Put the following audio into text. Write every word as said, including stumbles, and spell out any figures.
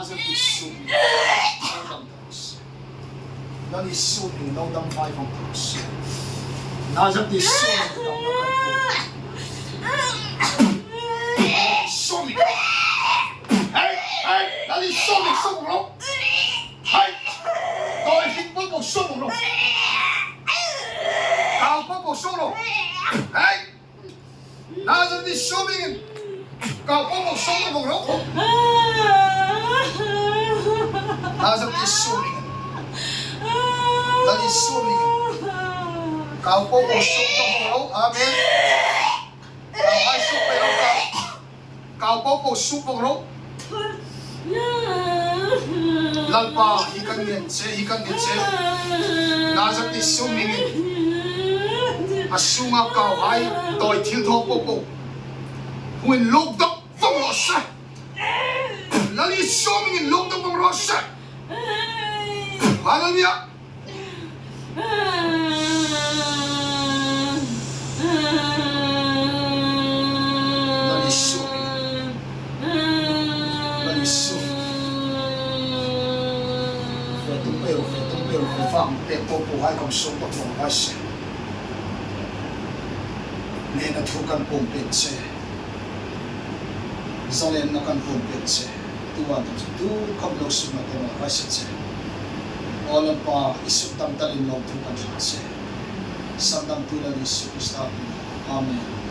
Nazareth Isu hmingin lo dam ta raw se. Lal Isu hmingin lo dam vai vong ta raw se. Nazareth Isu hmingin lo dam vai vong ta raw se. Isu hmingin. Hei, hei, Lal Isu hmingin suok vong ro. Hei. Dawi hring po po suok vong ro. Kau po po suok ro. Hei. Nazareth Isu hmingin. Kau po po suok vong ro. Nazareth Isu hmingin. Lal Isu hmingin. Kau po po suok vong ro. Amen. Kau hai suok pei ro kau. Kau po po suok vong ro. Lalpa, hi kan ngen che, hi kan ngen che. Nazareth Isu hmingin. A sunga kau hai, dawi thil thaw po po. Huin luk dawk vong raw se. Lal Isu hmingin luk dawk vong raw se. Hallelujah. Lal Isu. Lal Isu. Fe tum pei ro, fe tum pei ro, fe fang pei po po hai kan suok po po hai se. Nena thu kan pawm pek che. Zalenna kan pawm pek che. Tu an tu tu khawm lo sukna te lo hai se che. Aw Lalpa, i sukdam talin lo thu kan hril che. Sandamtu Lal Isu Krista hmingin. Amen.